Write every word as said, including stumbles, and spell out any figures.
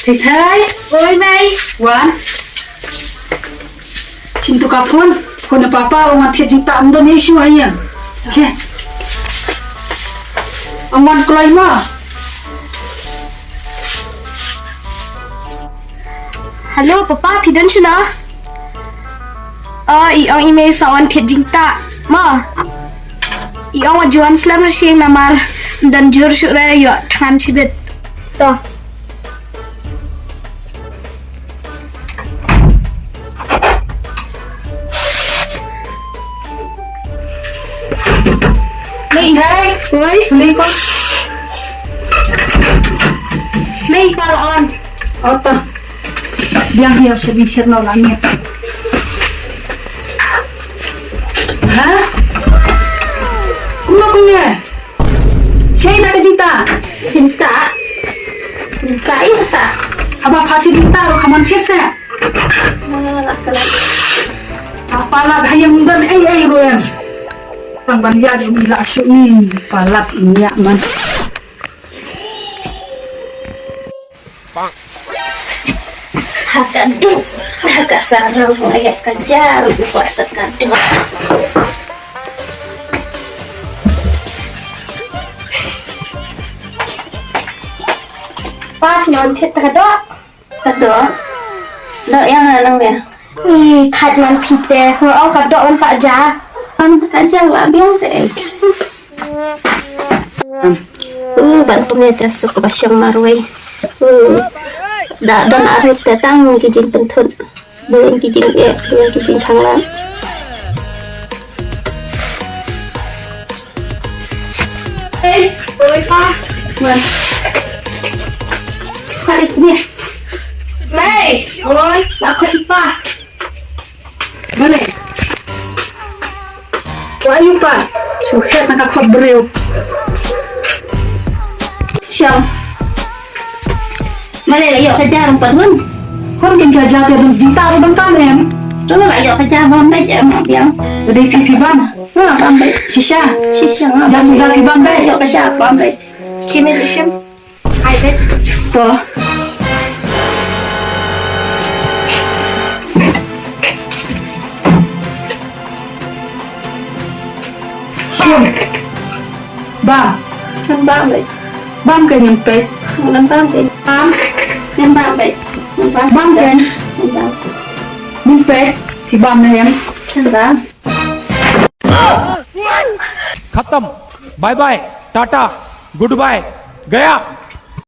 Thei thei. Oi mei. Wan. Chim tu ka phone. Phone na papa, ong wan thied jingtah, ym don issue ha ïing. Okay. Ong wan kloi mo. Hello papa, phi don shano? Oh, i ong i mei sa wan thied jingtah. Mo. I ong wat ju wan slem shisha namar ym don jur shuh re, ïoh thngan shibit. To. Mei. Hai. Oi. Mei ko. Mei ko on. Ota. Biang hi, ïa sha ding shet noh lane. Ha? Kumno kumne? Shaei ïa ka jingtah? Jingtah? Jingtah ïa ka. Haba pha thied jingtah ruh, kham wan thied seh. Palat ka la. Palat ha ïing, ym don ei ei ruh em. Tang ban ïa ïa ila shuh ni, palat ïa man. Ha ka duk, ha ka sarong, ha ka jar, u kwah sa ka duk. Pat non chet ka dok. Ka dok. Dok ïa nga nang ïa. Ih, thait man phi te, nga ong ka dok wan pat ja. Wan pat ja, wa biang te. Uh, ban kumne te suk ba shong marwei. Uh, da don arut te tang ki jingpynthut. Don ki jingeh, don ki jingkhang lang. Hey, oi pa. Wan. Kali ni. Mei, oi, la kali pa. Balei? Wa ïa pa, shu het na ka khot briew. Shong. Balei la ïoh ka jar pat hun? Hun kin ka jar te, jingtah ruh ban kam em. Tu la ïoh ka jar bam beit em, biang. Dei phi phi bam. Ha, bam beit. Shisha. Shisha. Jar suda phi bam beit. Ïoh ka jar bam beit. Kine shisha. Hai beit. To. Shim. Bam. Ngan bam beit. Bam kein, ngin peit. Ngan bam beit. Bam. Ngan bam beit. Ngan bam. Bam kein. Ngan bam. Ngin peit. Phi bam ne em? Ngan bam. खत्म, bye bye, tata, good bye, गया।